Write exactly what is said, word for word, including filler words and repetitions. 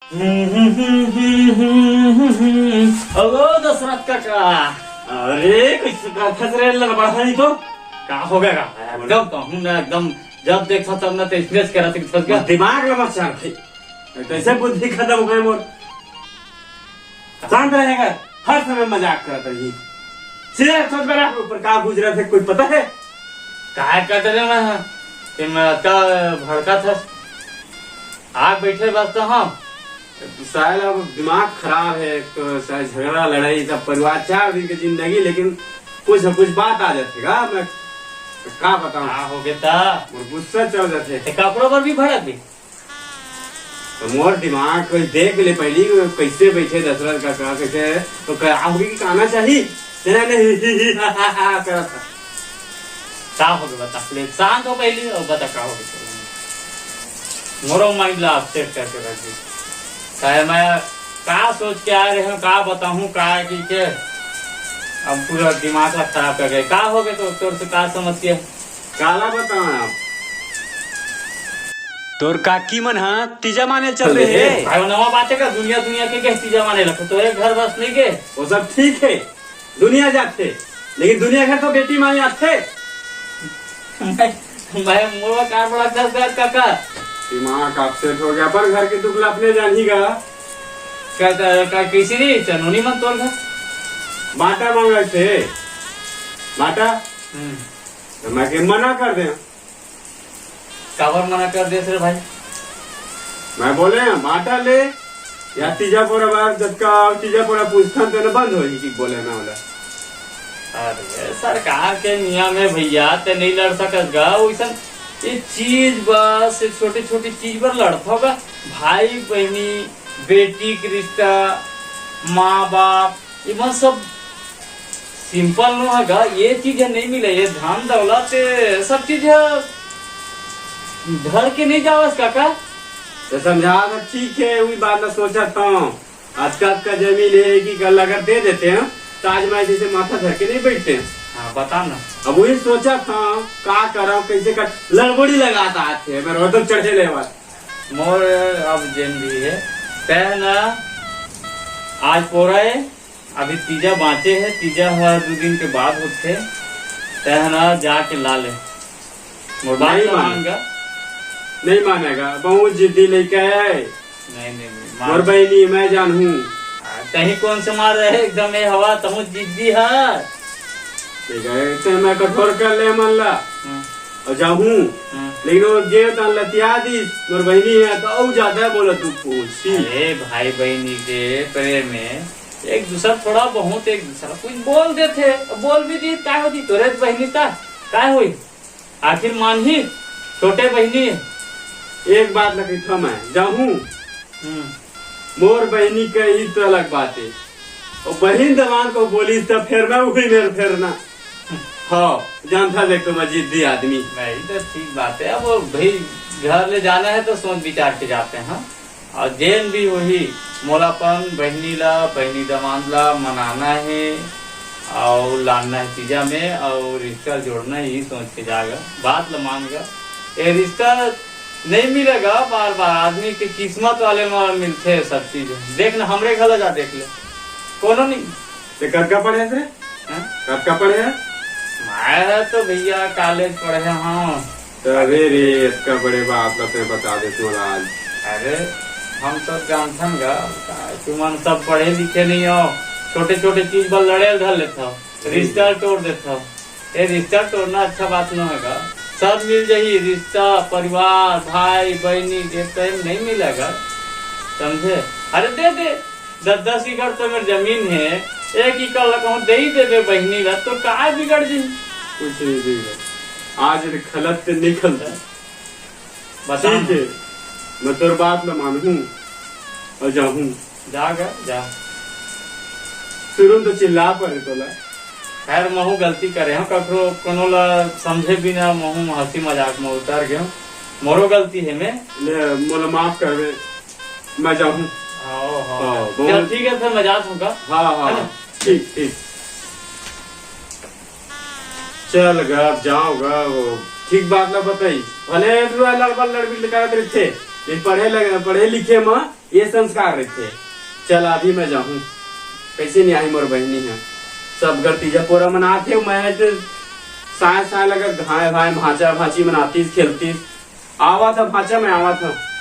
अगो दशरथ काका, अरे कुछ करथस रे, लड़बड़हा नहीं तो। का हो गया का? एकदम कहूँ ना, एकदम जब देखो तब ना तो स्ट्रेस करा सकत फंस गया। दिमाग लगा चार भाई, कैसे बुद्धि खत्म हो गए मोर। शांत रहेगा, हर समय मजाक करत रही। सीधा सोच मेरा ऊपर का गुजरा थे, कोई पता है? काय करते रे मैं, कि मैं अतका भड़का था। आग बैठे बस तो हम। साला अब दिमाग खराब है, एक तो साला झगड़ा लड़ाई सब परिवार, चार दिन की जिंदगी, लेकिन कुछ न कुछ बात आ जाती है। मैं का बताऊं? का हो गया था? मोर गुस्सा चढ़ जाते। ते कपड़ों पर भी भड़क गई। तो मोर दिमाग कोई देख ले पहली, कैसे बैठे दशरथ काका, कैसे तो का होगी कि कहना चाहिए? तेरा नहीं, ही, ही, ही, हा, हा, हा, करत था। का हो गया बता, ले शांत हो पहली और बता का हो गया। मोरो माइंड ला अपसेट करके रख दी। काहे मैं का सोच के आ रहे हूँ, का बताऊँ, का की के अब पूरा दिमाग ला खराब कर गए। का हो गया तो तोर से का समस्या? काला बताऊँ आप? तोर काकी मन ह तीजा माने चल रहे हे। भाई, नवा बात है का? दुनिया, दुनिया के, के तीजा माने लगथे? तो एक घर बस नहीं के? वो सब ठीक है, दुनिया जाथे, लेकिन दुनिया घर तो बेटी माई आथे। मैं, मैं मोर कार बड़ा दस हजार काका। दिमाग अपसेट हो गया, पर घर के दुख ला अपने जानी का। का, का, का, कैसे नहीं चनोनी मन तोर घर? बाटा मांगा थे, बाटा। हम्म। तो मैं के मना कर दे। काबर मना कर देस रे भाई? मैं बोले, बाटा ले, या तीजा पोरा बार जतका तीजा पोरा पूछथन तेन बंद होही कि बोले ना वाला। अरे, सरकार के नियम है भैया, ते नहीं लड़ सकस गा। वैसन ये चीज बस, ये छोटी-छोटी चीज पर लड़थो गा। भाई बहनी, बेटी के रिश्ता, माँ बाप, ये मन सब सिंपल नो है गा। ये चीज है नहीं मिले, ये धन दौलत, ये सब चीज है। घर के नहीं जावस काका। तो समझा तो ठीक है, वही बात मैं सोचत हूँ। अतका, अतका जमीन है कि कल अगर दे देते हैं, तो आज मैं जैसे माथा धर के नहीं बैठते हैं। हाँ, बता ना। अब वही सोचत हूँ, का करा, कैसे कर, लड़बड़ी लगात आथे, मैं रोज तो चढ़े लेवा। मोर अब जेन भी है, तै ना आज पोरा है, अभी तीजा बाँचे है, तीजा ह दू दिन के बाद होथे, तै ह ना जाके ला ले। मोर बात नहीं ला माने। मान गा। नहीं मानेगा, बहुत जिद्दी लइका है। नहीं, नहीं, नहीं, मोर मान। बहिनी, मैं जानहूँ। आ, तहीं कोन से मार रहे, एकदम ये हवा, तहूँ जिद्दी है। ठीक है, इतने मैं कठोर कर ले मन ला। हम्म। और जाहूँ। हम्म। लेकिन वो गेव तान लतिया दी, मोर बहिनी है, तो और ज्यादा बोला तू पूछी। अरे भाई बहिनी के प्रेम में एक दूसरा थोड़ा बहुत एक दूसरा कुछ बोल देथे, बोल भी दी, काय होती तोरे बहिनी ता, काय होई? आखिर मानही, छोटे बहिनी। एक बात ल कहिथव मैं, जाहूँ। हम्म। मोर बहिनी के ई तो अलग बात है। और बहिन दमान को बोली तो फिर मैं वही मेर फेरना। हाँ, जानता देख तो मैं जिद्दी आदमी। नहीं तो ठीक बात है, अब वो भाई घर ले जाना है तो सोच विचार के जाते हैं। और जेन भी होही, मोला अपन बहिनी ला, बहिनी दमांद ला मनाना हे और लानना हे तीजा में और रिश्ता जोड़ना हे, यही सोच के जागा, बात ला मान गा। ये रिश्ता नहीं मिलेगा बार बार, आदमी के किस्मत वाले में मिलथे सब चीज। देख ना, हमरे घर ला जा देख ले, कोनो नहीं। ते कतका पढ़े हस रे? हैं? कतका पढ़े हस? मैं तो भैया कॉलेज पढ़े हूँ। अरे रे, इतना बड़े बात ला तैं बता दे तू आज। अरे, हम सब जानथन गा, तुमन सब पढ़े लिखे नहीं हो, छोटे छोटे चीज पर लड़े धर लेत हो, हम्म। रिश्ता तोड़ देत हो। ये रिश्ता तोड़ना अच्छा बात न होगा। सब मिल जाही, रिश्ता, परिवार, भाई, बहिनी, ये प्रेम नहीं मिलेगा, समझे? अरे दे दे, दस दस एकड़ तो मेर जमीन हे, एक एकड़ ला कहूँ दे ही देबे बहिनी ला, तो का बिगड़ जी? कुछ नहीं बिगड़, आज ले खलत ते निकल। बता ठीक ना। हे, मैं तोर बात ला मानहूँ और जाहूँ। जा गा, जा। शुरू में तो चिल्ला पड़े तोला। खैर, महू गलती करे हूँ, कखरो कोनो ला समझे बिना महू हंसी मजाक में उतर गयो। मोरो गलती हे में। ले, मोला माफ करबे। मैं जाहूँ। हाँ, हाँ। हाँ, चल, बहुत ठीक है, फिर मैं जात हूँ का? हाँ, हाँ, है ना? ठीक, ठीक। चल गा, अब जाओ गा, वो ठीक बात ला बताई। भले लड़बड़ लड़बिड़ करत रहिथे, लेकिन पढ़े लगे, पढ़े लिखे में ये संस्कार रहिथे। चल, अभी मैं जाहूँ। कैसे नहीं आई मोर बहिनी ह? सब घर तीजा पोरा मनात हे, मैं तो साय साय लगा घाय भाय भांचा भांची मनातीस, खेलतीस। आवत ह भांचा, मैं आवत ह।